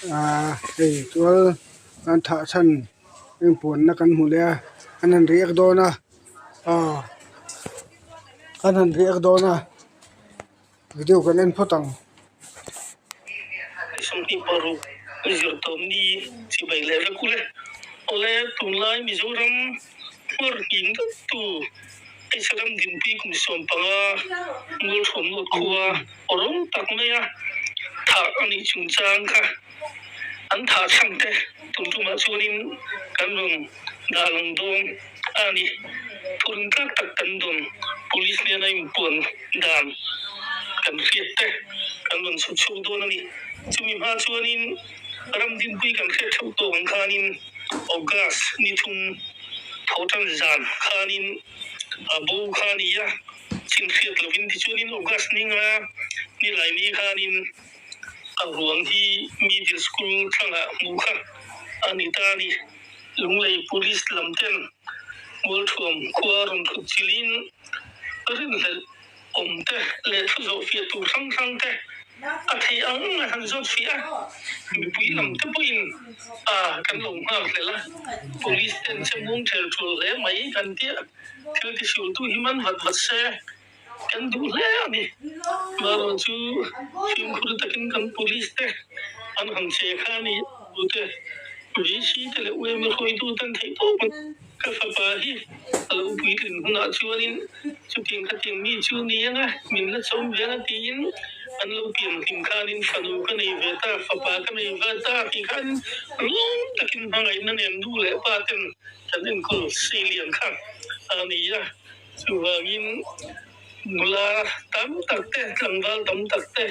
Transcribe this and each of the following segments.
Ahh hei chuan an thah chhan inpuanna kan hmu leh a an han riak dawn a aw an han riak dawn a video kan en phawt ang. 26 zirtawmni chibai leh vek ule. Awle tunlai Mizoram hmar hnim deuh tu Hmeichhe Dinpui kum 15 Mualhrawmluat khua rawng tak maia thah a nih chungchang kha an thah chhan te tun tumah chuanin kan rawn dah lang dawn a ni. Thurin tlak tak kan dawn Police nena inpuan dan kan hriat te kan rawn chhut chhuak dawn a ni. Chumi hma chuanin Ramdinpui kan hriat theuh tawk ang khanin August ni thum thawhtan zan khanin a bo kha a ni a, chin hriat lovin tichuanin August ni nga ni lai ni khanin a ruang hi Middle School thlangah hmuh kha a ni ta a ni. Lunglei Police lam ten Mualthuam khua rawn thut chilhin rinhlelh awm te leh thu zawh fiah tur hrang hrang te a theih ang a han zawt fiah a, mipui lam te pawhin a kan lo nghak hlel a, Police ten che muang ṭhel ṭul hle mai kan tia thil ti sultu hi man vat vat se kan duh hle a ni. Marawh chu fimkhur takin kan Police te an han che kha a ni tute VC te leh UMA hruaitu ten theih tawp an. Ka fapa hi a lo puitlin hunah chuanin chutiang khatiang mi chu ni anga min la chawm ve anga tiin an lo pian hlim khanin fanu ka nei ve ta, fapa ka nei ve ta tih khan lawm takin hmangaihna nen nu leh pa ten kan enkawl seilian kha a ni a. Chuvangin nula tam tak te, tlangval tam tak te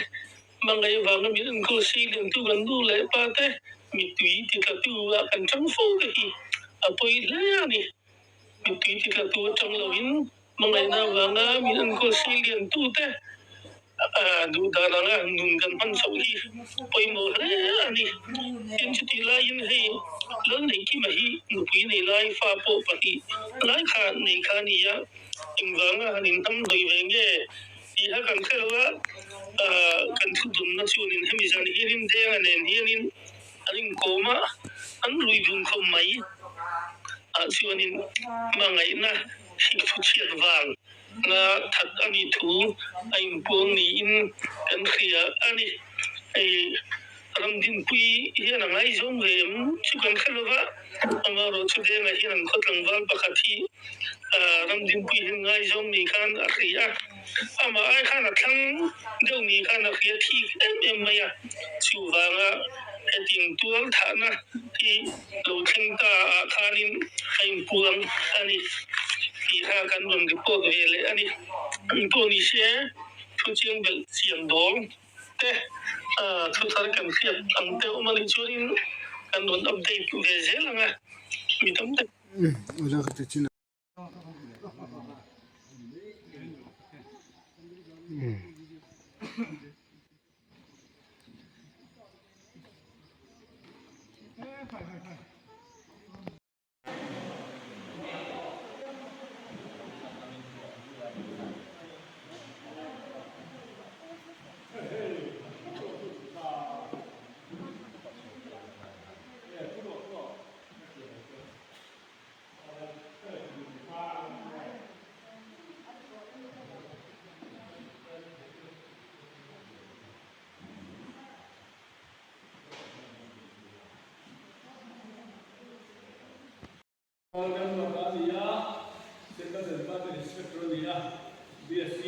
hmangaih vanga min enkawl seiliantu kan nu leh pa te Mittui titlatu ah kan chang fo te hi a pawi hle a ni. Mittui titlatu atang loin hmangaihna avanga min enkawl sei liantu te duh dan anga nun kan hman chhoh hi pawimawh hle a ni. Tin chutih laiin hei Lalneihkima hi nupui nei lai fa pawh pahnih lai kha nei kha a ni a, engvanga han inhnamhnawih ve nge tih kha kan hre lo a, kan thu dumna chuanin hemi zan hianin Denga nen hianin an inkawm a, an rui dun khawp mai ah chuanin hmangaihna hrik thu chhiat vang nga that a nih thu a inpuang niin kan hria a ni. Hei Ramdinpui hian a ngaizawm ve em chu kan hre lo va, amaherawhchu Denga hian an khaw tlangval pakhat hi Ramdinpui hian ngaizawm ni khan a hria a, amah ai khan a thlang deuh ni khan a hria thik em em mai a, chuvanga hetiang tual thahna hi lo thleng ta ah khanin a inpuang a ni tih kha kan rawn report ve leh a ni. Engpawh ni se thu chiang belh chian dawn. Te thu thar kan hriat ang te awm a nih chuanin kan rawn update ve zel ang a, mi tam tak. Kan ruat a ni a, Central Department Inspector a ni a, BSc.